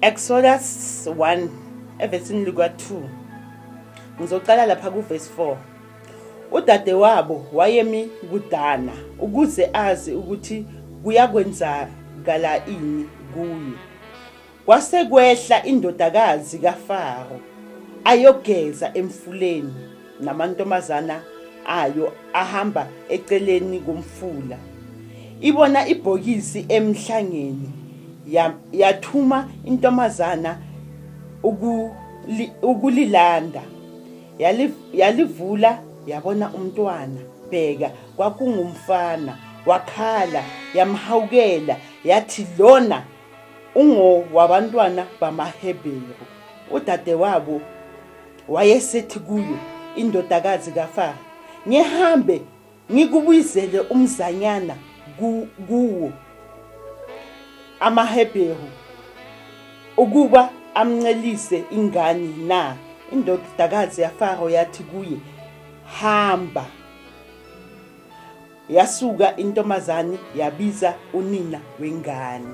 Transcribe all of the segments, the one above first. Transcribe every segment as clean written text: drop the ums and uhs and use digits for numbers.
Exodus 1 evesini lika-2. Ngizoqala lapha kuvesi 4. Udadewabo wayemi kudana ukuze azi ukuthi kuyakwenzakala ini kuye. Kwase kwehla indodakazi kaFaro ayogeza emfuleni namantombazana ayo ahamba eceleni komfula. Ibona ibhokisi emhlangeni yathuma intombazana ukulilanda. Yalivula yabona umntwana, bheka kwakungumfana. Wakhala yamhawukela yathi lona ungowabantwana bamaHeberu. Udadewabo wayesethi kuyo indodakazi kaFaro, ngihambe ngikubuyisele umzanyana kuwo amaHeberu ukuba amncelise ingane na? Indodakazi yaFaro yathi kuye, hamba. Yasuka intombazane yabiza unina wengane.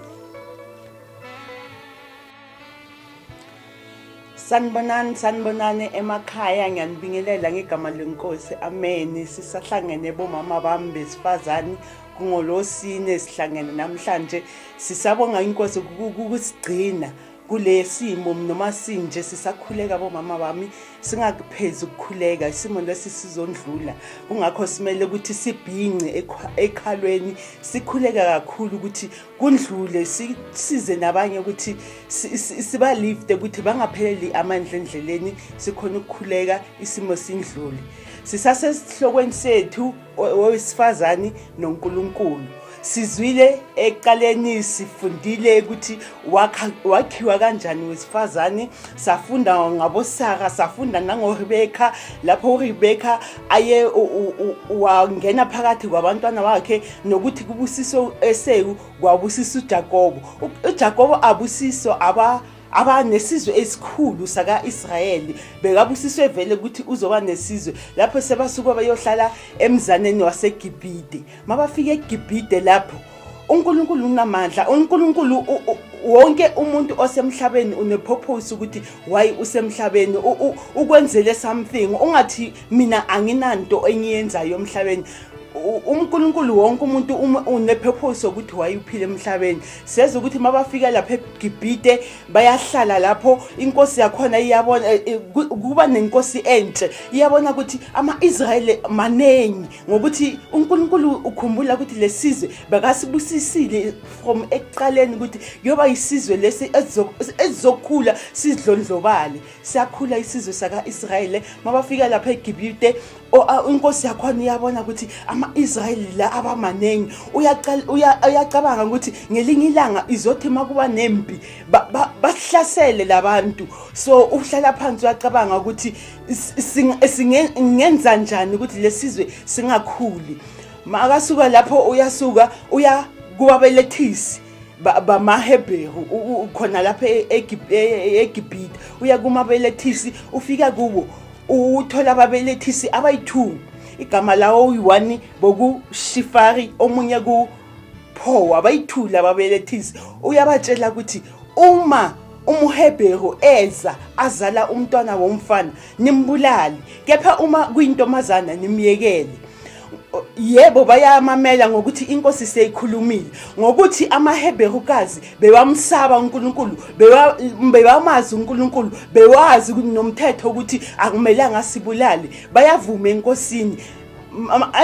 Sanibonani, sanibonani emakhaya, ngiyanibingelela ngegama lenkosi. Amen. Sisahlangene bomama bami besifazane kungolosine sihlangene namhlanje. Sisabonga inkosi ukusigcina kule simo noma sinje sisakhuleka bomama bami singakuphezi ukukhuleka isimo lesi sizondlula kungakho simele ukuthi sibhince ekhalweni sikhuleka kakhulu ukuthi kundlule sisize nabanye ukuthi sibalifte ukuthi bangapheleli amandla endleleni sikhona ukukhuleka isimo sindlule sisasesihlokweni sethu owesifazane noNkulunkulu sizwile ekuqaleni sifundile ukuthi wakhiwa kanjani wesifazane safunda ngaboSara safunda nangoRebecca lapho uRebecca aye wangena phakathi kwabantwana wakhe nokuthi kubusiswe u-Esewu kwabusisa uJakobo uJakobo abusiswa aba abanesizwe esikhulu saka-Israyeli bekabusiswe vele ukuthi uzoba nesizwe lapho sebasuka bayohlala emzaneni waseGibhide mabafika eGibhide lapho uNkulunkulu unamandla uNkulunkulu wonke umuntu osemhlabeni unepurpose ukuthi why usemhlabeni ukwenzele something ungathi mina anginanto engiyenzayo emhlabeni uNkulunkulu wonke umuntu unepurpose yokuthi why uphile emhlabeni siyeza ukuthi mabafika lapha eGibhite bayahlala lapho inkosi yakhona iyabona eh, eh, kuba nenkosi enhle iyabona ukuthi ama-Israyeli maningi ngokuthi uNkulunkulu ukhumbula ukuthi lesizwe bekasibusisile from ekuqaleni ukuthi kuyoba isizwe lesi esizokhula sidlondlobale siyakhula isizwe saka-Israyeli mabafika lapha eGibhite inkosi yakhona iyabona ukuthi ama-Israyeli la abamaningi uyacabanga ukuthi ngelinye ilanga izothi makuba nempi bahlasele labantu so uhlala phansi uyacabanga ukuthi singenza njani ukuthi lesizwe singakhuli makasuka lapho uyasuka uya kubabelethisi bamaHebheru khona lapha e, e, eGibhite uya kumabelethisi ufika kubo uthola ababelethisi abayi-2 igama lawo uyi-1 bokushifari omunye kuphowa abayi-2 lababelethisi uyabatshela ukuthi uma umuHebheru eza azala umntwana womfana nimbulale kepha uma kuyintombazana nimyekele yebo bayamamela ngokuthi inkosi seyikhulumile ngokuthi amaHebherukazi bewamsaba uNkulunkulu bewamazi uNkulunkulu bewazi nomthetho ukuthi akumelanga sibulale bayavuma enkosini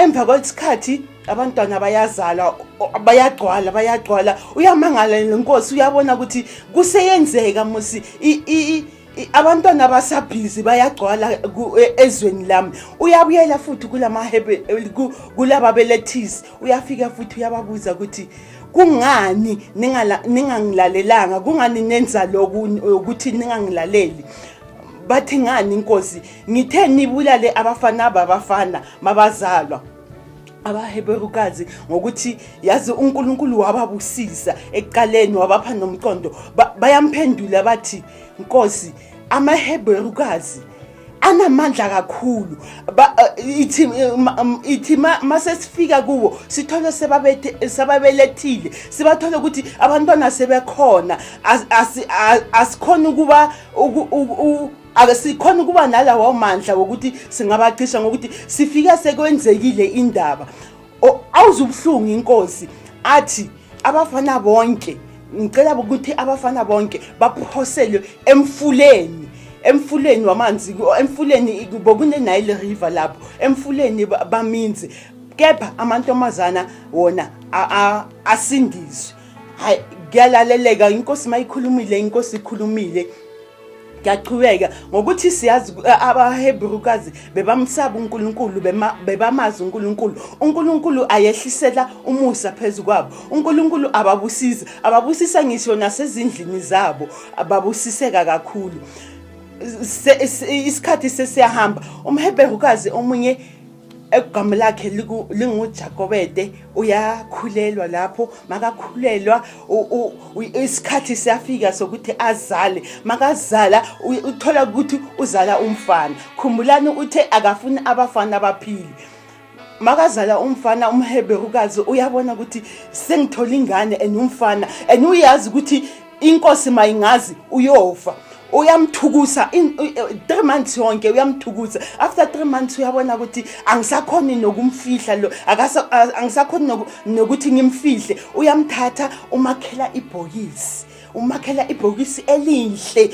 emva kwesikhathi abantwana bayazalwa bayagcwala bayagcwala uyamangala lenkosi uyabona ukuthi kuseyenzeka musi abantwana basabhizi bayagcwala ezweni lami uyabuyela futhi kulamahebe kulababelethisi uyafika futhi uyababuza ukuthi kungani ningangilalelanga kungani nenza lokhu ukuthi ningangilaleli bathi ngani inkosi ngithe nibulale abafana babafana mabazalwa abaHeberukazi ngokuthi yazi uNkulunkulu wababusisa ekuqaleni wabapha nomqondo bayamphendula bathi Nkosi amaHeberukazi Anamandla kakhulu. Ithi ithi masesifika kuwo sithole sebabethe, sebabelethile, sibathole ukuthi abantwana sebekhona. Asikhona ukuba akasikhona ukuba nalawo mandla wokuthi singabacisha ngokuthi sifike sekwenzekile indaba. Awuzubuhlungu inkosi athi abafana bonke, ngicela ukuthi abafana bonke baphoselwe emfuleni wamanzi, emfuleni bokune Nile River lapho, emfuleni baminzi, kepha amantombazana wona asindiswe. Hayi, kuyalaleleka, inkosi mayikhulumile, inkosi ikhulumile. Kuyaqhubeka ngokuthi siyazi abaHebrukazi bebamsaba uNkulunkulu, bebamazi uNkulunkulu. UNkulunkulu ayehlisela umusa phezu kwabo, uNkulunkulu ababusisa, ababusisa ngisho nasezindlini zabo, ababusiseka kakhulu. Isikhathi sesiyahamba, umHebherukazi omunye egama lakhe linguJakobede uyakhulelwa. Lapho makakhulelwa, isikhathi siyafika sokuthi azale. Makazala, uthola ukuthi uzala umfana. Khumbulani, uthe akafuni abafana abaphili. Makazala umfana, umHeberukazi uyabona ukuthi sengithola ingane and umfana, and uyazi ukuthi inkosi mayingazi uyofa. Uyamthukusa 3 months yonke, uyamthukusa. After 3 months uyabona ukuthi angisakhoni nokumfihla lo, angisakhoni nokuthi ngimfihle. Uyamthatha, umakhela ibhokisi, umakhela ibhokisi elinhle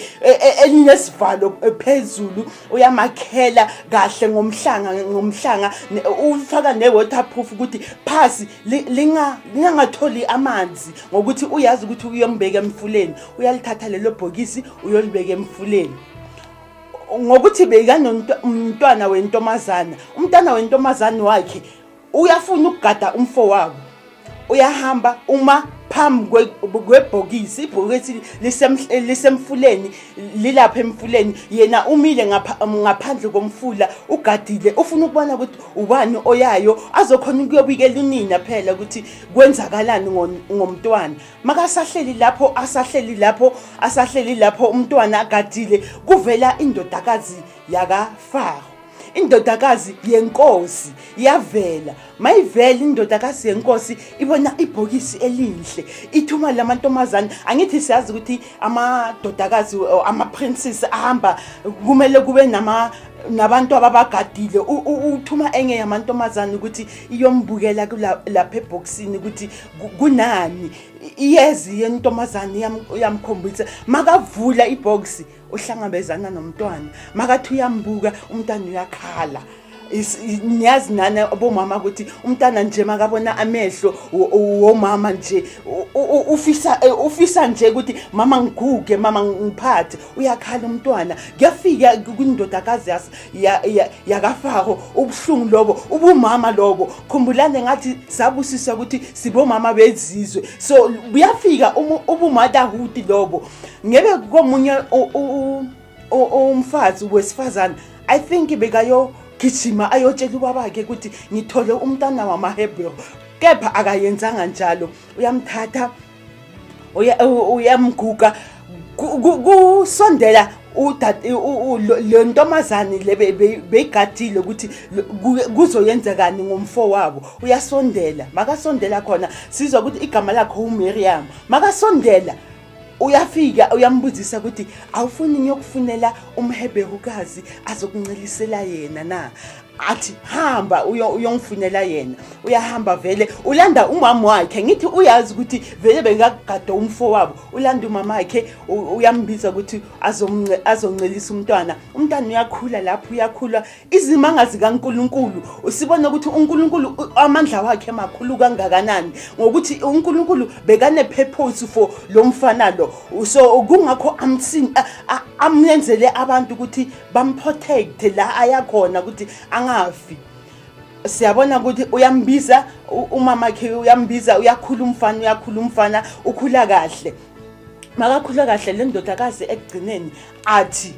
elinesivalo phezulu. Uyamakhela kahle ngomhlanga, ufaka ne-waterproof ukuthi phasi lingangatholi amanzi, ngokuthi uyazi ukuthi uyombeka emfuleni. Uyalithatha lelo bhokisi, uyolibeka emfuleni, ngokuthi bekanomntwana wentomazana. Umntwana wentomazana wakhe uyafuna ukugada umfo wabo. Uyahamba, uma phambi kwebhokisi, ibhokisi lisemfuleni, lilapha emfuleni, yena umile ngaphandle komfula, ugadile, ufuna ukubona ukuthi ubani oyayo, azokhona ukuyobikela unina phela ukuthi kwenzakalani ngomntwana. Makasahleli lapho, asahleli lapho, asahleli lapho, umntwana agadile, kuvela indodakazi yakaFaro, indodakazi yenkosi iyavela. Mayivela indodakazi yenkosi, ibona ibhokisi elihle, ithuma lamantombazane. Angithi siyazi ukuthi amadodakazi, ama-princess ahamba, kumele kube nabantu ababagadile. Uthuma enye yamantombazane ukuthi iyombukela lapha ebhokisini ukuthi kunani. Iyezi yentombazane, uyamkhombisa. Makavula ibhokisi, uhlangabezana nomntwana. Makathi uyambuka umntwana, uyakhala. Niyazi nani bomama ukuthi umntana nje makabona amehlo womama nje, ufisa nje ukuthi mama ngiguge, mama ngiphathe. Uyakhala umntwana. Kuyafika kwindodakazi yakaFaro ubuhlungu lobo, ubumama lobo. Khumbulane ngathi sabusiswa ukuthi sibomama bezizwe, so buyafika ubu-motherhood lobo. Ngebe komunye umfazi wesifazane, I think bekayo gijima ayotshela ubabakhe ukuthi ngithole umntana wamaHebrew, kepha akayenzanga njalo. Uyamthatha, uyamguga. Kusondela le ntombazane le beyigadile ukuthi kuzoyenzekani ngomfo wabo. Uyasondela. Makasondela khona, sizwa ukuthi igama lakhe uMiriam. Makasondela, uyafika uyambuzisa ukuthi awufuni ngiyokufunela umHeberukazi azokuncelisela yena na? Athi hamba uyongifunela yena. Uyahamba vele, ulanda umama wakhe. Ngithi uyazi ukuthi vele bekagada umfo wabo. Ulanda umama wakhe, uyambiza ukuthi azoncelisa umntwana. Umntwana uyakhula lapho, uyakhula. Izimanga zikaNkuluNkulu, usibona ukuthi uNkulunkulu amandla wakhe makhulu kangakanani, ngokuthi uNkulunkulu bekane purpose for lo mfana lo. So kungakho amenzele abantu ukuthi bamprotect la ayakhona ukuthi angafi. Siyabona ukuthi uyambiza umama wakhe, uyambiza. Uyakhula umfana, uyakhula umfana, ukhula kahle. Makakhula kahle le ndodakazi, ekugcineni athi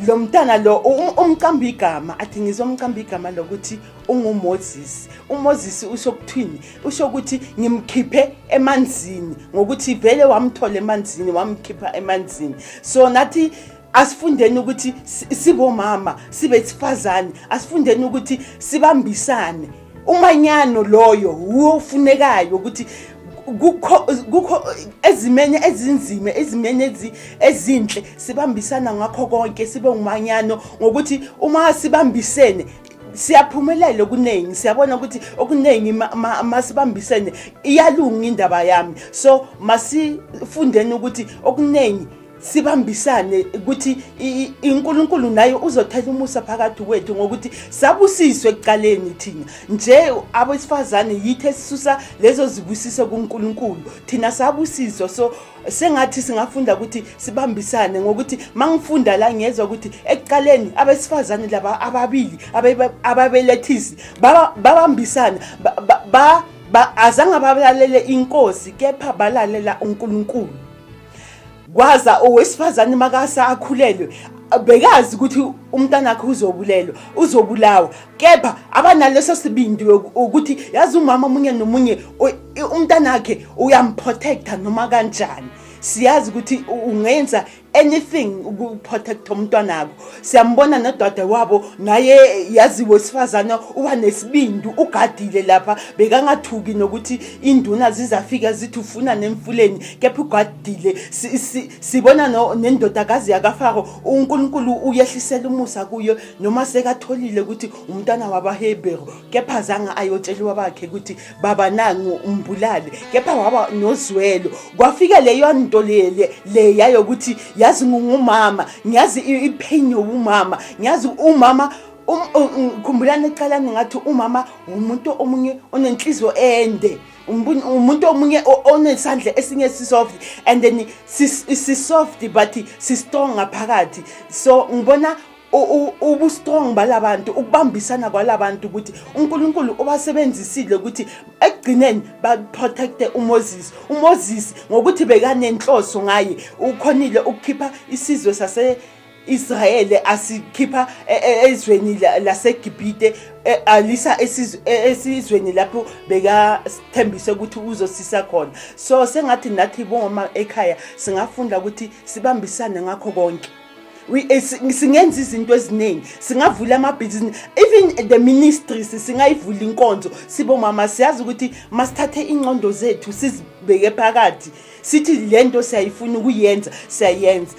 lo mntana lo umqamba igama, athi ngizomqamba igama lokuthi unguMoses. UMoses usho kuthini? Usho ukuthi ngimkhiphe emanzini, ngokuthi vele wamthola emanzini, wamkhipha emanzini. So nathi Asifundeni ukuthi sibomama, sibesifazane, asifundeni ukuthi sibambisane. Umanyano loyo wuwo ofunekayo ukuthi kukho ezimeni ezinzima, ezimeni ezinhle, sibambisana ngakho konke, sibe umanyano, ngokuthi uma sibambisene siyaphumelela okuningi. Siyabona ukuthi okuningi masibambisene iyalunga indaba yami. So masifundeni ukuthi okuningi sibambisane, ukuthi uNkulunkulu naye uzothela umusa phakathi kwethu, ngokuthi sabusiswe ekuqaleni. Thina nje abesifazane yithi esisusa lezo zibusiso kuNkulunkulu. Thina sabusiswa, so sengathi singafunda ukuthi sibambisane, ngokuthi mangifunda la ngiyezwa ukuthi ekuqaleni abesifazane laba ababili ababelethisi babambisana, ba azange balalele inkosi, kepha balalela uNkulunkulu. Kwaza owesifazane makasa akhulelwe, bekazi ukuthi umntanakhe uzobulelwa, uzobulawa, kepha abanaleso sibindi ukuthi yazi umama omunye nomunye umntanakhe uyamprotecta noma kanjani. Siyazi ukuthi ungenza anything ukuprotect umntwanakho. Siyambona nodade wabo naye, yazi wesifazane uba nesibindi, ugadile lapha, bekangathuki nokuthi induna zizafika zithi ufuna nemfuleni, kepha ugadile. Sibona nendodakazi yakaFaro, uNkulunkulu uyehlisela umusa kuyo noma sekatholile ukuthi umntwana wabaHebheru, kepha zange ayotsheliwa bakhe ukuthi baba nangu umbulale, kepha waba nozwelo. Kwafika leyo nto leya yokuthi yazi ngungumama, ngiyazi ipain yobumama, ngiyazi umama. Khumbulani ecalani ngathi umama umuntu omunye onenhliziyo ende, umuntu omunye onesandla esinye sisoft, and then sisoft but si-strong ngaphakathi. So ngibona ubu-strong balabantu, ukubambisana kwalabantu, ukuthi uNkulunkulu ubasebenzisile ukuthi ekugcineni baprotecte uMoses. UMoses ngokuthi bekanenhloso ngaye, ukhonile ukukhipha isizwe sase Israel, asikhipha ezweni laseGibhite, alisa esizweni lapho bekathembise ukuthi uzosisa khona. So sengathi nathi bongoma ekhaya singafunda ukuthi sibambisane ngakho konke. Singenza izinto eziningi, singavula amabhizinisi, even the ministries, singayivula inkonzo sibomama. Siyazi ukuthi masithathe ingqondo zethu sizibeke phakathi, sithi lento siyayifuna ukuyenza, siyayenza.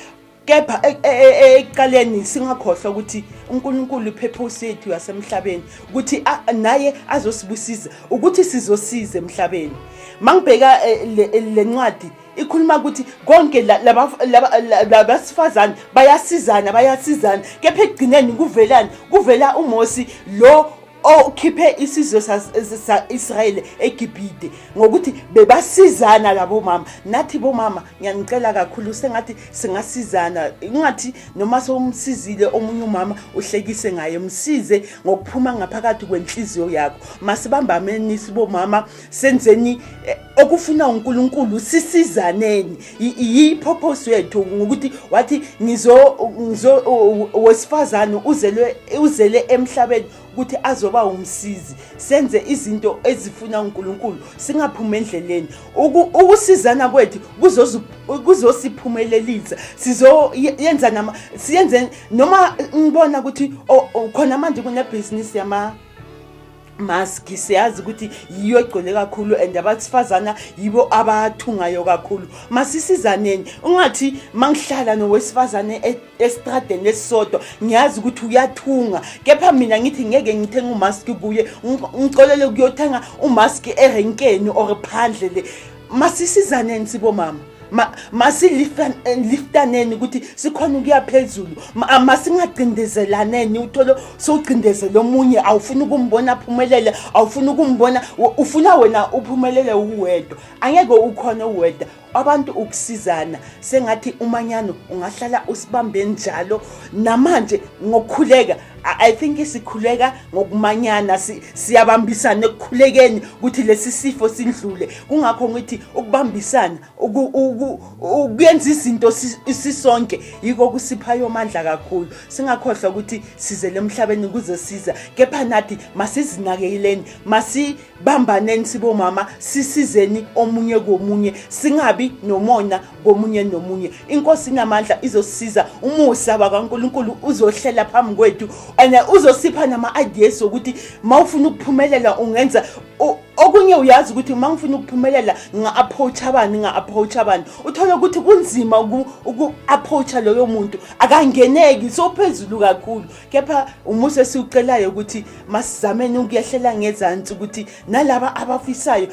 Kepha ekuqaleni singakhohlwa ukuthi uNkulunkulu ipurpose yethu yasemhlabeni ukuthi naye azosibusisa, ukuthi sizosiza emhlabeni. Mangibheka le ncwadi ikhuluma ukuthi konke labasifazane bayasizana, bayasizana, kepha ekugcineni kuvelani? Kuvela uMosi lo okhiphe isizwe sa-Israyeli eGibhite, ngokuthi bebasizana labo mama. Nathi bomama ngiyanicela kakhulu, sengathi singasizana. Ingathi noma sowumsizile omunye umama, uhlekise ngaye, msize ngokuphuma ngaphakathi kwenhliziyo yakho. Masibambameni sibomama, senzeni okufuna uNkulunkulu, sisizaneni. Yi-purpose yethu, ngokuthi wathi ngizo wesifazane uzelwe, uzele emhlabeni ukuthi azoba umsizi. Senze izinto ezifuna uNkulunkulu, singaphumi endleleni. Ukusizana kwethu kuzosiphumelelisa, sizoyenza nama siyenze noma ngibona ukuthi khona manje kunebhizinisi yama mask. Siyazi ukuthi yiyo egcwele kakhulu and abasifazana yibo abathungayo kakhulu. Masisizaneni. Ungathi mangihlala nowesifazane estradeni esisodwa, ngiyazi ukuthi uyathunga, kepha mina ngithi ngeke ngithenge umask kuye, ngicolele kuyothenga umask erenkeni or phandle le. Masisizaneni sibomama, masiliftaneni ukuthi sikhona ukuya phezulu. Masingacindezelaneni, uthole sowucindezela omunye, awufuni ukumbona aphumelele, awufuni ukumbona, ufuna wena uphumelele uwedwa. Angeke ukhona uwedwa, abantu ukusizana. Sengathi umanyano ungahlala usibambe njalo. Namanje ngokukhuleka, I think sikhuleka ngokumanyana, siyabambisana ekukhulekeni ukuthi lesi sifo sindlule. Kungakho ngithi ukubambisana, ukuyenza izinto sisonke, yiko kusiphayo amandla kakhulu. Singakhohlwa ukuthi sizele emhlabeni kuze siza, kepha nathi masizinakekeleni, masibambaneni sibomama, sisizeni omunye komunye, singabi Singabi nomona komunye nomunye. Inkosi inamandla, izosisiza. Umusa wakaNkulunkulu uzohlela phambi kwethu and uzosipha nama-ideas okuthi ma ufuna ukuphumelela ungenza okunye. Uyazi ukuthi uma ngifuna ukuphumelela nginga-approach abani, nginga-approach abani. Uthole ukuthi kunzima uku-approacha loyo muntu, akangeneki, sophezulu kakhulu. Kepha umusa esiwucelayo ukuthi masizameni ukuyehlela ngezansi, ukuthi nalaba abafisayo,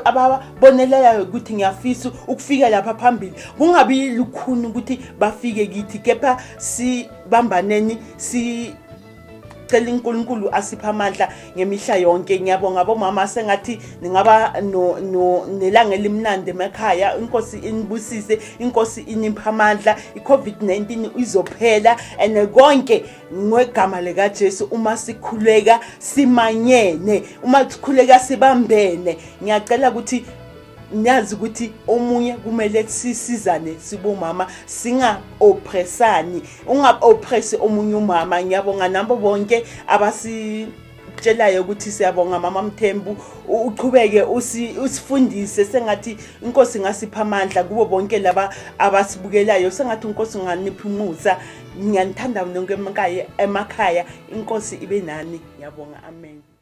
ababonelelayo ukuthi ngiyafisa ukufika lapha phambili, kungabi lukhuni ukuthi bafike kithi. Kepha sibambaneni, si cela uNkulunkulu asiphe amandla ngemihla yonke. Ngiyabonga bomama, sengathi ningaba no, no nelanga elimnandi emakhaya. Inkosi inibusise, inkosi iniphe amandla. I-COVID-19 izophela and konke ngegama likaJesu uma sikhuleka simanyene, uma sikhuleka sibambene. Ngiyacela ukuthi niyazi ukuthi omunye kumele sisizane sibomama, singa-oppressani, unga-oppressi omunye umama. Ngiyabonga nabo bonke abasitshelayo ukuthi siyabonga mama Mthembu, uchubeke usifundise. Sengathi inkosi ingasipha amandla kubo bonke laba abasibukelayo. Sengathi inkosi inganipha umusa. Ngiyanithanda nonke emakhaya, inkosi ibe nani. Ngiyabonga, amen.